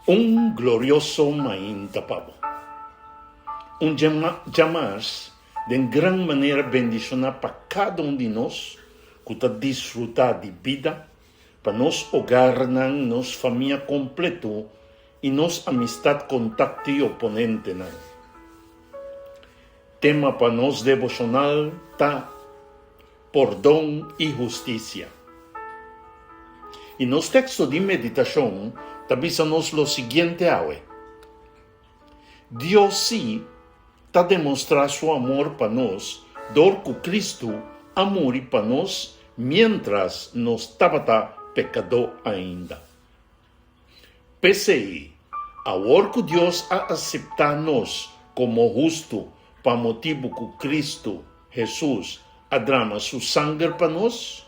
Un glorioso mainta pa bo. Un djamas den gran manera bendishoná pa kada un di nos ku ta disfrutá di bida, pa nos ogarnan, nos famia kompleto i nos amistat kontakto i oponentenan. Tema pa nos deboshonal ta Pordon i Hustisia. I nos teksto di meditashon ta bisa nos lo siguiente awe, Dios sí ta demostrá su amor pa nos dor ku Kristu a muri pa nos miéntras nos tabata pekadó ainda. P'esei, awor ku Dios a aseptá nos komo hustu pa motibu ku Kristu Hesus a drama su sanger pa nos,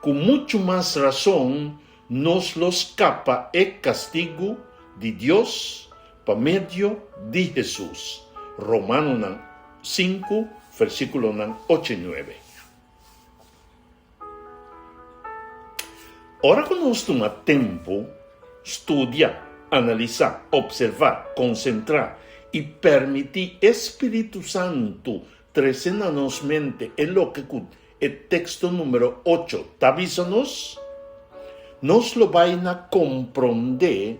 ku muchu mas rason nos lo skapa e kastigu di Dios pa medio di Hesus. Romanonan sinku, versíkulonan ocho i nuebe. Ora ku nos tuma tempu studia, analisá, opservá, konsentrá i permití e spiritu santu trese na nos mente e loke ku e teksto número ocho ta bisa nos, nos lo bai na komprondé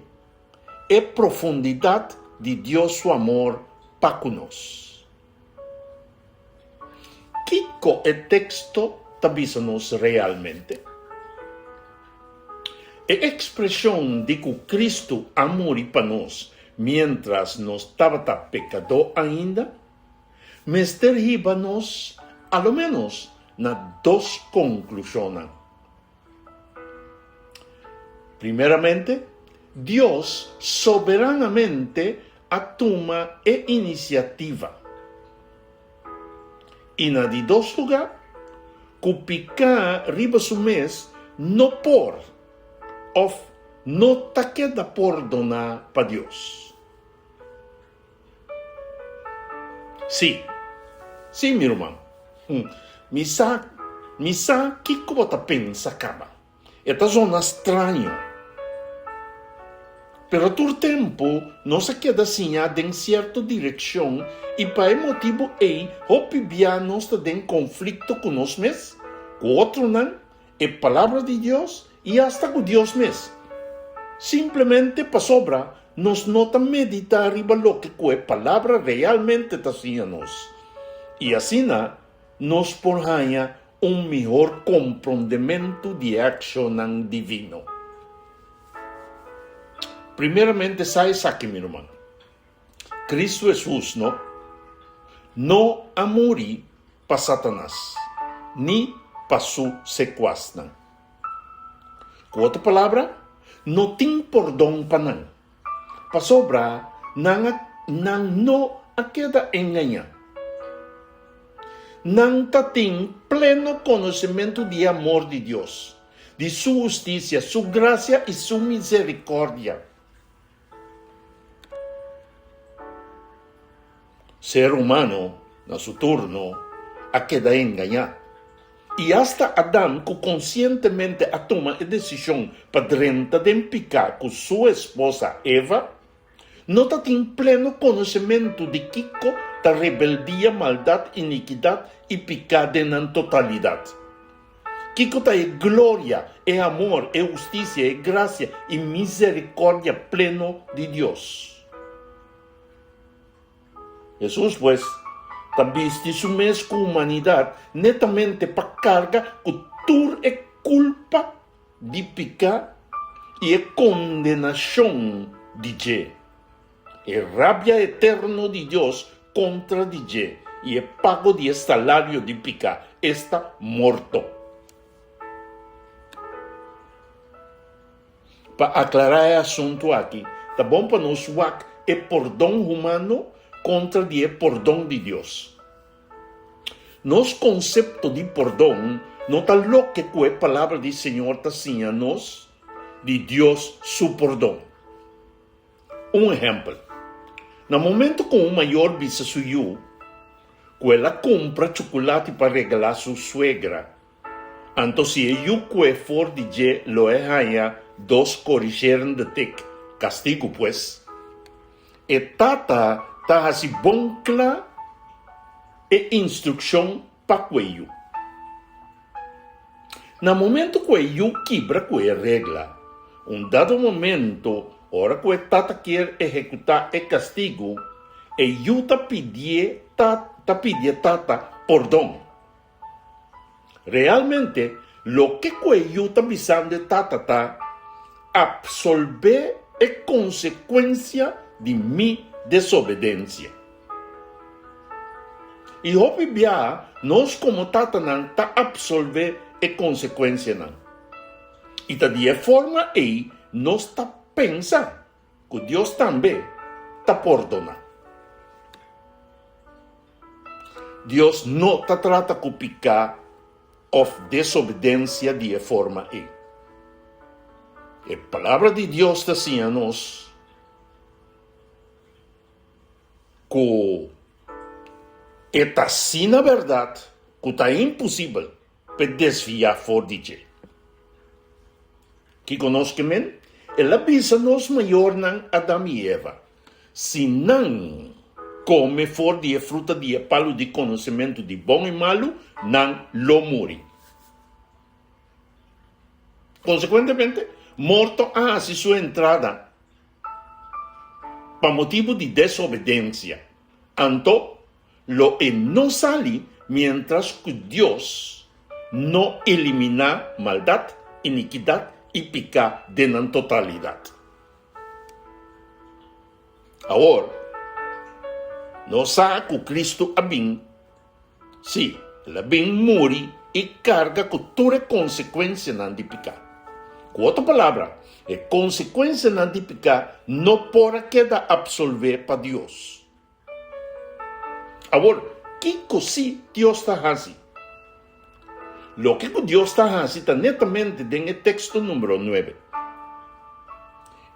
e profundidat di Dios su amor pa ku nos. Kiko e teksto ta bisa nos realmente? E ekspreshon di ku Kristu a muri pa nos miéntras nos tabata pekadó ainda, mester hiba nos a lo ménos na dos konklushonnan. Primeramente, Dios soberanamente a tuma e inisiativa. I na di dos lugá, ku piká riba su mes no por òf no ta keda pordoná pa Dios. Sí, sí, mi ruman. Mi sa, mi sa kiko bo ta pensa kaba. E ta zona straño. Pero tur tempu nos a keda siñá den sierto direkshon i pa e motibu ei hopi bia nos ta den konflikto ku nos mes, ku otronan, e Palabra di Dios i asta ku Dios mes. Simplemente pasobra nos no ta meditá riba loke ku e Palabra realmente ta siña nos. I asina nos por haña un mihor komprondementu di e akshonnan divino. Primeramente sa esaki, mi ruman, Kristu Hesus no no a muri pa Satanas ni pa su sekuasnan. Ku otro palabra, no tin pordon pa nan, pasobra nan a nan no a keda engañá. Nan ta tin pleno konosementu di e amor di Dios, di su hustisia, su grasia i su miserikòrdia. Ser humano, na su turno, a keda engañá. I asta Adam, ku konsientemente a tuma e desishon pa drenta den piká ku su esposa Eva, no ta tin pleno konosementu di kiko ta rebeldia, maldat, inikidat i piká den nan totalidat. Kiko ta e gloria, e amor, e hustisia, e grasia i miserikòrdia pleno di Dios? Hesus, pues, ta bisti su mes ku humanidat netamente pa karga ku tur e kulpa di piká i e kondenashon di dje, e rabia eterno di Dios kontra di dje i e pago di e salario di piká, esta, morto. Pa aklará e asuntu aki, ta bon pa nos wak e pordon humano kontra di e pordon di Dios. Nos konsepto di pordon no ta loke ku e Palabra di Señor ta siña nos di Dios su pordon. Un ehèmpel, Na momentu ku un mayor bisa su yu ku el a kumpra chukulati pa regalá su suegra, Anto si e yu kue for di dje lo e haña dos korigerende tik. Kastigu pues. E tata ta hasi bon kla e instrukshon pa ku e yu. Na momento ku e yu kibra ku e regla, un dado momento ora ku e tata kier ehekutá e kastigu, e yu ta pidié ta pidi e tata pordon. Realmente, loke ku e yu ta bisando e tata ta, Apsolbé e konsekuensia di mi desobedensia. I hopi biaha nos komo tatanan ta apsolbé e konsekuensianan. I ta di e forma ei nos ta pensa ku Dios tambe ta pordoná. Dios no ta trata ku piká òf desobedensia di e forma ei. E Palabra di Dios ta siña nos ku e ta asina bèrdat ku ta imposibel p'e desviá for di dje. Kiko nos ke men? El a bisa nos mayornan Adam i Eva, si nan kome for di e fruta di e palu di konosementu di bon i malu, nan lo muri. Konsekuentemente, morto a hasi su entrada pa motibu di desobedensia. Anto, Lo e no sali miéntras ku Dios no eliminá maldat, inikidat i piká den nan totalidat. Awor, nos sa ku Kristu a bin, sí, el a bin muri i karga ku tur e konsekuensianan di piká. Ku otro palabra, e konsekuensianan di piká no por a keda apsolvé pa Dios. Awor, kiko si Dios ta hasi? Loke ku Dios ta hasi ta netamente den e teksto número nuebe.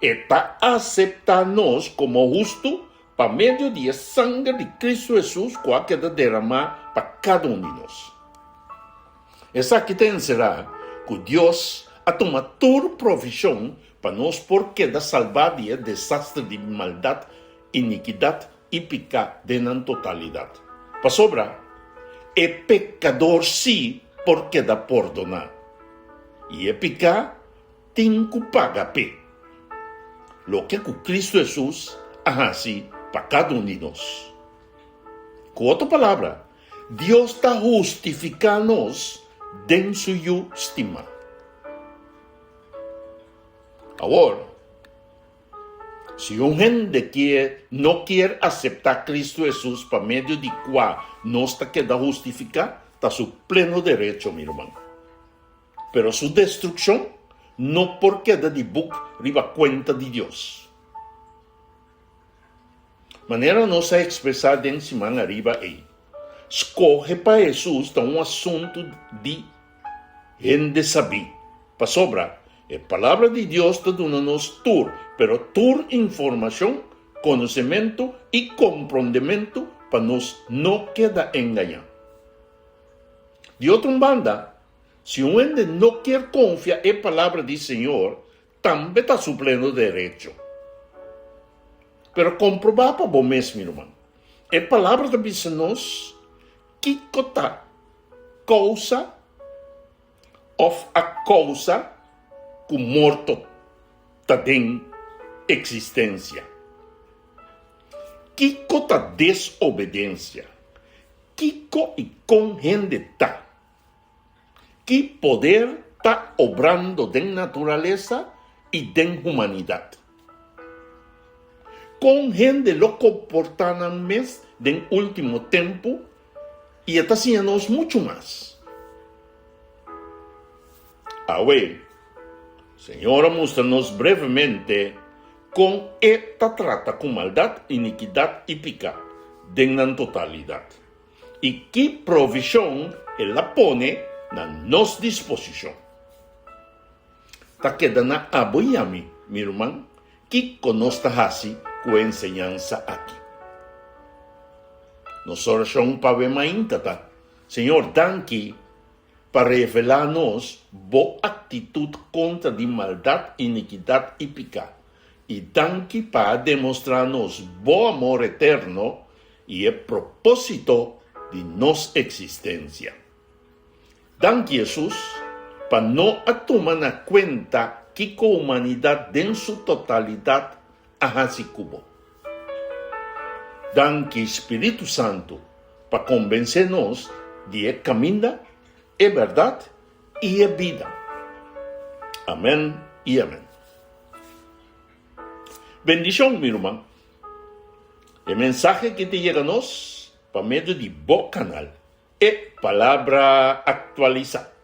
E ta aseptá nos komo hustu pa medio di e sanger di Kristu Hesus ku a keda deramá pa kada un di nos. Esaki ta enserá ku Dios a tuma tur provishon pa nos por keda salbá di e desaster di maldat inikidat i piká den nan totalidat. Pasobra e pekador sí por keda pordoná, i e piká tin ku paga p'e. Loke ku Kristu Hesus a hasi pa kada un di nos. Ku otro palabra, Dios ta hustifiká nos den su Yu stimá. Awor, Si un hende kier no kier aseptá Cristo Hesus pa medio di kua nos ta keda hustifiká, ta su pleno derecho, mi ruman. Pero su destrukshon no por keda di buk riba kuenta di Dios. Manera nos a ekspresá den siman ariba ei, skohe pa Hesus ta un asuntu di Hende sabí, pasobra e Palabra di Dios ta duna nos tur, pero tur informashon, konosementu i komprondementu pa nos no keda engañá. Di otro un banda, si un hende no kier konfia e Palabra di Señor, tambe ta su pleno derecho. Pero komprobá pa bo mes, mi ruman. E Palabra ta bisa nos kiko ta kousa òf a kousa ku morto ta den eksistensia? Kiko ta desobedensia? Kiko i kon hende ta? Ki poder ta obrando den naturalesa i den humanidat? Kon hende lo komportá nan mes den último tempu i e ta siña nos muchu mas. Awe, Señor a mustra nos brevemente kon E ta trata ku maldat, inikidat i piká den nan totalidat, i ki provishon El a pone na nos disposishon. Ta keda na abo i ami, mi ruman, Kiko nos ta hasi ku e enseñansa aki? Nos orashon pa awe mainta ta, Señor, danki pa revelá nos Bo aktitut kontra di maldat, inikidat i piká. i danki pa a demostrá nos bo amor eterno i e propósito di nos eksistensia. Danki Hesus pa no a tuma na kuenta kiko humanidat den su totalidat a hasi ku bo. Danki Spiritu Santu pa kombensé nos di e kaminda, e bèrdat i e bida. Amèn i amèn. Bendishon mi ruman. E mensahe ki ta yega nos pa medio di bo kanal E Palabra Aktualisá.